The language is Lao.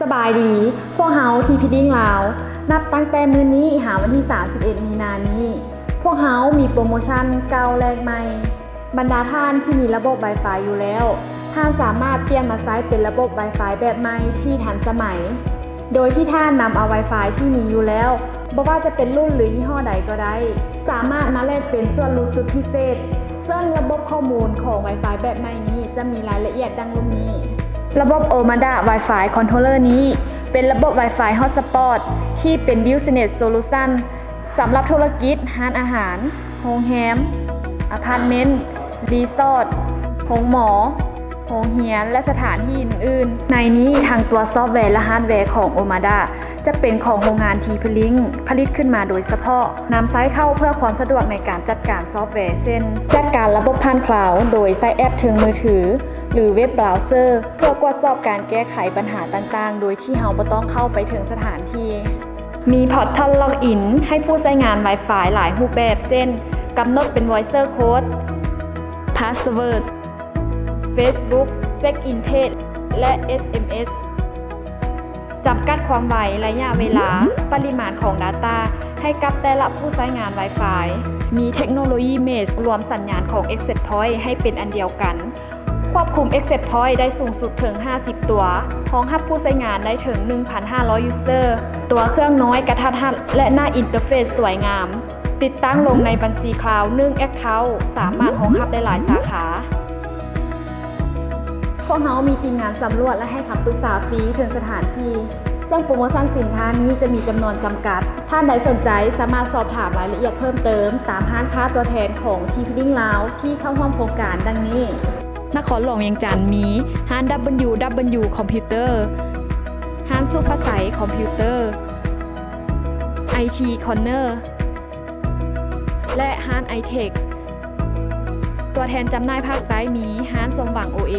ສະບາຍດີ, ພວກເຮົາ ທີພີລິ້ງລາວ ນັບຕັ້ງແຕ່ມື້ນີ້ຫາວັນທີສາມສິບເອັດ ມີນານີ້, ພວກເຮົາມີໂປຣໂມຊັນເກົ່າແລກໃໝ່. ບັນດາທ່ານທີ່ມີລະບົບ Wi-Fi ຢູ່ແລ້ວ, ທ່ານສາມາດປ່ຽນມາໃຊ້ເປັນລະບົບ Wi-Fi ແບບໃໝ່ທີ່ທັນສະໄໝ, ໂດຍທີ່ທ່ານນຳເອົາ Wi-Fi ທີ່ມີຢູ່ແລ້ວ, ບໍ່ວ່າຈະເປັນລຸ້ນ ຫຼື ຍີ່ຫໍ້ໃດກໍໄດ້, ສາມາດມາແລກເປັນສ່ວນຫຼຸດສຸດພິເສດ. ເຊິ່ງລະບົບຂໍ້ມູນຂອງ Wi-Fi ແບບໃໝ່ນີ້ຈະມີລາຍລະອຽດດັ່ງລຸ່ມນີ້. ລະບົບ Omada Wi-Fi Controller ນີ້ເປັນລະບົບ Wi-Fi Hotspot ທີ່ເປັນ Business Solution ສຳລັບທຸລະກິດ, ຮ້ານອາຫານ, ໂຮງແຮມ, ອາພາດເມັນ, ຣີສອດ, ໂຮງໝໍ, ໂຮງຮຽນ ແລະ ສະຖານທີ່ອື່ນໆ. ໃນນີ້ທັງຕົວຊອບແວ ແລະ ຮາດແວຂອງ Omada ຈະເປັນຂອງໂຮງງານ ທີພີລິ້ງ ຜະລິດຂຶ້ນມາໂດຍສະເພາະ, ນຳໃຊ້ເຂົ້າເພື່ອຄວາມສະດວກໃນການຈັດການຊອບແວ ເຊັ່ນ ຈັດການລະບົບຜ່ານ Cloud ໂດຍໃຊ້ແອັບເທິງມືຖື ຫຼື Web Browser ເພື່ອກວດສອບການແກ້ໄຂບັນຫາຕ່າງໆ ໂດຍທີ່ເຮົາບໍ່ຕ້ອງເຂົ້າໄປເຖິງສະຖານທີ່. ມີ Portal Login ໃຫ້ຜູ້ໃຊ້ງານ Wi-Fi ຫຼາຍຮູບແບບ ເຊັ່ນ ກຳນົດເປັນ Voice Code, Password, Facebook, Check-in Page ແລະ ເອສເອັມເອສ. ຈຳກັດຄວາມໄວ, ໄລຍະເວລາ, ປະລິມານຂອງ Data ໃຫ້ກັບແຕ່ລະຜູ້ໃຊ້ງານ Wi-Fi. ມີເທັກໂນໂລຢີ Mesh ລວມສັນຍານຂອງ Access Point ໃຫ້ເປັນອັນດຽວກັນ. ຄວບຄຸມ Access Point ໄດ້ສູງສຸດເຖິງຫ້າສິບຕົວ, ຮອງຮັບຜູ້ໃຊ້ງານໄດ້ເຖິງ ໜຶ່ງພັນຫ້າຮ້ອຍ user. ຕົວເຄື່ອງນ້ອຍ, ກະທັດຮັດ ແລະ ໜ້າອິນເຕີເຟສສວຍງາມ. ຕິດຕັ້ງລົງໃນບັນຊີ Cloud ໜຶ່ງ Account ສາມາດຮອງຮັບໄດ້ຫຼາຍສາຂາ. ພວກເຮົາມີທີມງານສຳຫຼວດ ແລະ ໃຫ້ຄຳປຶກສາຟຣີເຖິງສະຖານທີ່, ເຊິ່ງໂປຣໂມຊັນສິນຄ້ານີ້ຈະມີຈຳນວນຈຳກັດ. ທ່ານໃດສົນໃຈສາມາດສອບຖາມລາຍລະອຽດເພີ່ມເຕີມຕາມຮ້ານຄ້າຕົວແທນຂອງ ທີພີລິ້ງລາວ ທີ່ເຂົ້າຮ່ວມໂຄງການດັ່ງນີ້. ນະຄອນຫຼວງວຽງຈັນມີຮ້ານ WW Computer, ຮ້ານສຸພະໄຊ Computer, ໄອທີ Corner ແລະ ຮ້ານ Itech. ຕົວແທນຈຳໜ່າຍພາກໃຕ້ມີຮ້ານສົມຫວັງ ໂອເອ,